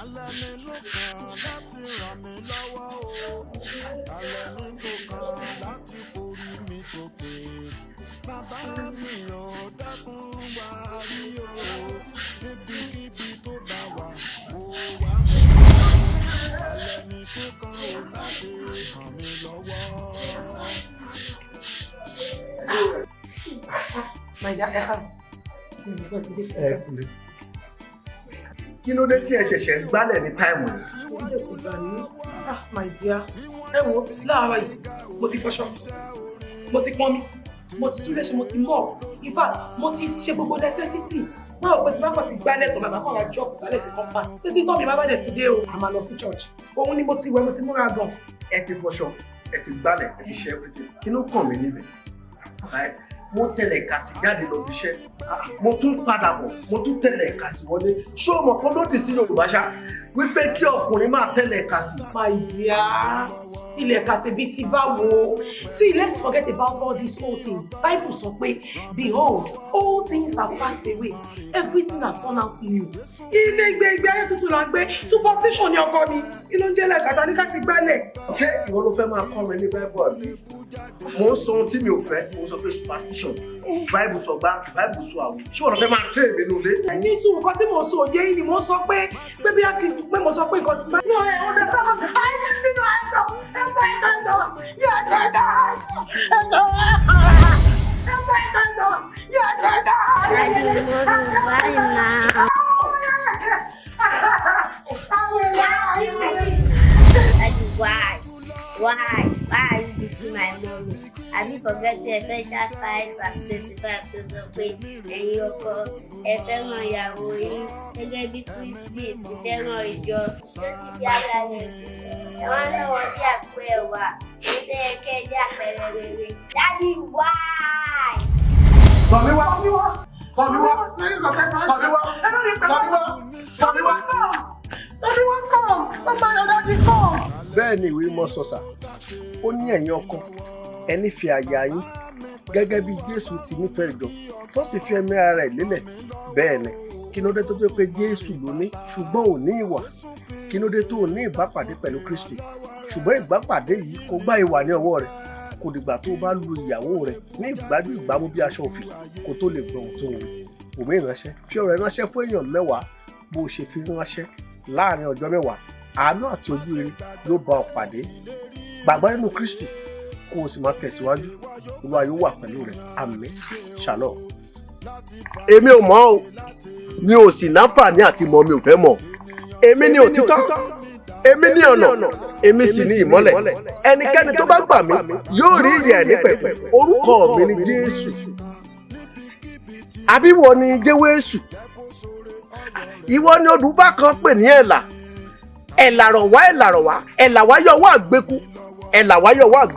Alẹ́ ni ló kàn láti ràn mí lọ́wọ́ o. Alẹ́ ni tó kàn láti forí mi sókè. Bàbá mi ò dákun wá rí o. Níbikíbi tó bá wà, ó wá mi. Alẹ́ ni tó kàn ó láti ràn mí lọ́wọ́. My dear, ẹ káàbọ̀. Ẹ kúlẹ̀. Kí ló dé tí ẹ ṣẹ̀ṣẹ̀ ń gbálẹ̀ ní time yìí? Orí ẹ̀ ti gbà mí. Ah, my dear. Ẹ wo, láàárọ̀ yìí, mo ti fọṣọ, mo ti pọnmi, mo ti túlé ṣe, mo ti mọ̀. In fact, mo ti ṣe gbogbo necessity. Wọ́n rò pé tí bá kàn ti gbálẹ̀ tán, bàbá kan ra drop gbálẹ̀ sí compound. Pé tí tọ́ mi bá bá dẹ̀ ti dé o, a máa lọ sí church. Òun ni mo ti wẹ̀, mo ti múra gan. Ẹ ti fọṣọ, ẹ ti gbálẹ̀, ẹ ti ṣe everything. Kí ló kàn mí níbẹ̀? Right? Mo tẹ̀lé kàsí jáde lọ bí iṣẹ́. Mo tún padà bọ̀, mo tún tẹ̀lé kàsí wọlé. Ṣé o mọ̀ kó lòdì sí Yorùbá ṣá? Wípé kí ọkùnrin máa tẹ̀lé kàsí. My dear, ilẹ̀ kàṣẹ́ bíi ti báwo? See, let's forget about all these old things. Bible sọ pé, "Behold, all things have passed away. Everything has turned out new." Ilé ìgbé ìgbé ayé tuntun là ń gbé. Superstition ni ọkọ mi. Kí ló ń jẹ́ lẹ́ẹ̀kasà ní ká ti gbálẹ̀? Ṣé ìwọ ló fẹ́ máa kọ́ mi ní Bible àbí? Mo ń sọ ohun tí mi ò fẹ́, mo ń sọ pé superstition. Bible sọ gbá, Bible sọ àwọ̀. Ṣé ìwọ ló fẹ́ máa train mi nínú ilé? Ní sùúrù, nǹkan tí mo sọ òye yìí ni mo sọ pé bí a kì í pé mo sọ pé nǹkan tí bá. No, ẹ ọ̀dọ̀ sábà àìsí nínú àìsàn ẹ̀fọ́ ìtọ́jọ́ yóò dẹ́dá ẹ̀fọ́ ẹ̀fọ́ ìtọ́jọ́ yóò dẹ́dá. Daddy, mommy, why now? Daddy, why? Why? Why are you beating my mommy? Have you forgotten Ephesians 5 verse 25 tó sọ pé ẹ̀yin ọkọ, ẹ fẹ́ràn ìyàwó yín gẹ́gẹ́ bí Kristi ti fẹ́ràn ìjọ tó sì fi ara rẹ̀ fún? Ẹ wá náà wọ́n bí àpò ẹ̀wà, èyí tó yẹ kẹ́ ẹ jẹ́ àpẹẹrẹ rere. Daddy, why? Tọ̀mí wá! Tọ̀mí wá! Tọ̀mí wá! Tọ̀mí wá! Tọ̀mí wá! Daddy, wọ́n come. Mama, your daddy come. Bẹ́ẹ̀ ni ìwé mọ́ sọ̀sà. Ó ní ẹ̀yin ọkọ, ẹ nífẹ̀ẹ́ aya yín gẹ́gẹ́ bí Jésù ti nífẹ̀ẹ́ ìjọ tó sì fi ẹ̀mí ara rẹ̀ lélẹ̀. Bẹ́ẹ̀ ni, kí ló dé tó jẹ́ pé Jésù ló ní ṣùgbọ́n ò ní ìwà? Kí ló dé tó ò ní ìbápàdé pẹ̀lú Kristi ṣùgbọ́n ìbápàdé yìí kò gbá ìwà ní ọwọ́ rẹ̀? Kò dìgbà tó bá lu ìyàwó rẹ̀ ní ìgbájú ìgbámú bí aṣọ òfì kó tó lè gbọ́ ohun tó ń wí. Òmí ìránṣẹ́ fi ọ̀rọ̀ ránṣẹ́ fún èèyàn 10 bó o ṣe fi ránṣẹ́. Láàrin ọjọ́ 10, àánú àti ojú rere yóò bá ọ pàdé. Gbàgbọ́ nínú Kristi kó o sì máa tẹ̀síwájú. Olúwa yóò wà pẹ̀lú rẹ̀. Àmín. Shalom. Èmi ò mọ̀ o, mi ò sì náfààní àti mọ̀, mi ò fẹ́ mọ̀. Èmi ni òtítọ́, èmi ní ọ̀nà, èmi sì ní ìmọ́lẹ̀. Ẹnikẹ́ni tó bá gbà mí yóò rí ìyè àìnípẹ̀kun. Orúkọ mi ni Jésù. Àbí wọ ni Jésù? Ìwọ ni odùfá kan pè ní ẹ̀là, ẹ̀là rọ̀ wá, ẹ̀là rọ̀ wá, ẹ̀là wá yọ wá àgbékú, ẹ̀là wá yọ wá àgbékú.